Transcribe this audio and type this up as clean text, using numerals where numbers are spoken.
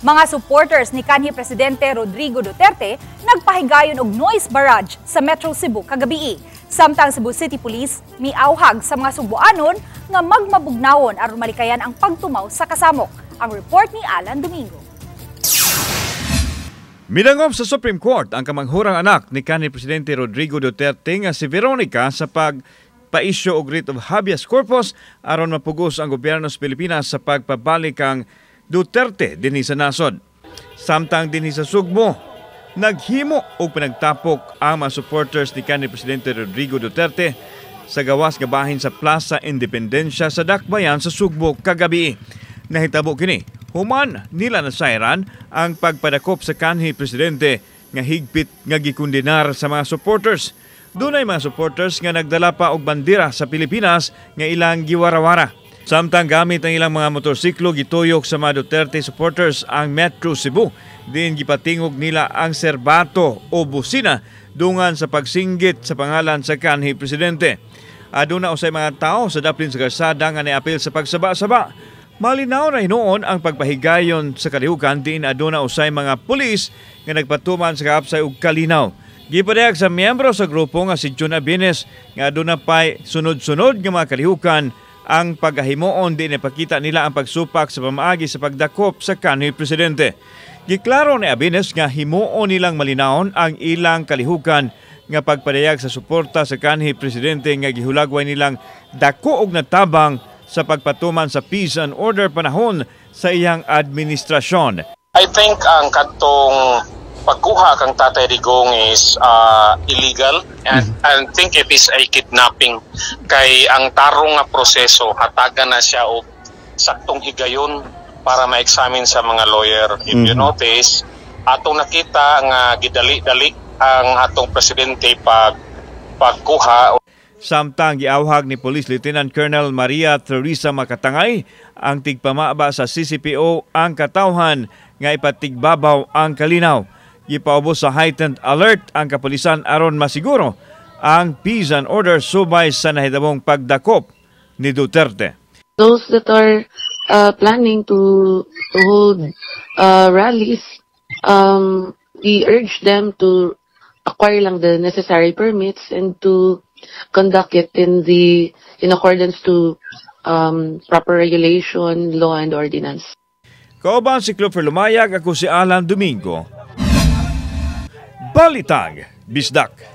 Mga supporters ni kanhi Presidente Rodrigo Duterte nagpahigayon og noise barrage sa Metro Cebu kagabii. Samtang Cebu City Police miawhag sa mga Sugboanon nga magmabugnawon aron malikayan ang pagtumaw sa kasamok. Ang report ni Alan Domingo. Midangop sa Supreme Court ang kamanghurang anak ni kanhi Presidente Rodrigo Duterte nga si Veronica sa pag paisyo og writ of habeas corpus aron mapugos ang gobyerno sa Pilipinas sa pagpabalik kang Duterte dinhi sa nasod. Samtang dinhi sa Sugbo, naghimo og pinagtapok ang mga supporters ni kanhi Presidente Rodrigo Duterte sa gawas nga bahin sa Plaza Independencia sa Dakbayan sa Sugbo kagabi. Nahitabo kini human nila nasayran ang pagpadakop sa kanhi presidente nga higpit nga gikundinar sa mga supporters. Dunay mga supporters nga nagdala pa og bandera sa Pilipinas nga ilang giwarawara. Samtang gamit ang ilang mga motorsiklo, gituyok sa mga Duterte supporters ang Metro Cebu. Diin gipatingog nila ang serbato o busina dungan sa pagsinggit sa pangalan sa kanhi presidente. Aduna usay mga tao sa daplin sa kalsada nga niapil sa pagsaba-saba. Malinaw na hinuon ang pagpahigayon sa kalihukan diin aduna usay mga pulis nga nagpatuman sa kaapsay og kalinaw. Gipadayag sa miyembro sa grupo nga si Jun Abines nga aduna pay sunod-sunod nga mga kalihukan ang paghimuon diin ipakita nila ang pagsupak sa pamaagi sa pagdakop sa kanhi presidente. Giklaro ni Abines nga himuon nilang malinawon ang ilang kalihukan nga pagpadayag sa suporta sa kanhi presidente nga gihulagway nilang dako og natabang sa pagpatuman sa peace and order panahon sa iyang administrasyon. I think ang kadtong pagkuha kang Tatay Digong is illegal and I think it is a kidnapping kay ang tarong nga proseso, hatagan na siya og saktong higayon para ma-examine sa mga lawyer. If you notice, atong nakita nga gidali-dali ang atong presidente pag pagkuha. Samtang giawhag ni Police Lieutenant Colonel Maria Teresa Makatangay ang tigpamaba sa CCPO ang katawhan nga ipatigbabaw ang kalinaw. Gipaubos sa heightened alert ang kapulisan aron masiguro ang peace and order subay sa nahitabong pagdakop ni Duterte. Those that are planning to hold rallies, we urge them to acquire lang the necessary permits and to conduct it in accordance to proper regulation, law, and ordinance. Kauban si Clover Lumayag, ako si Alan Domingo. Balitang Bisdak.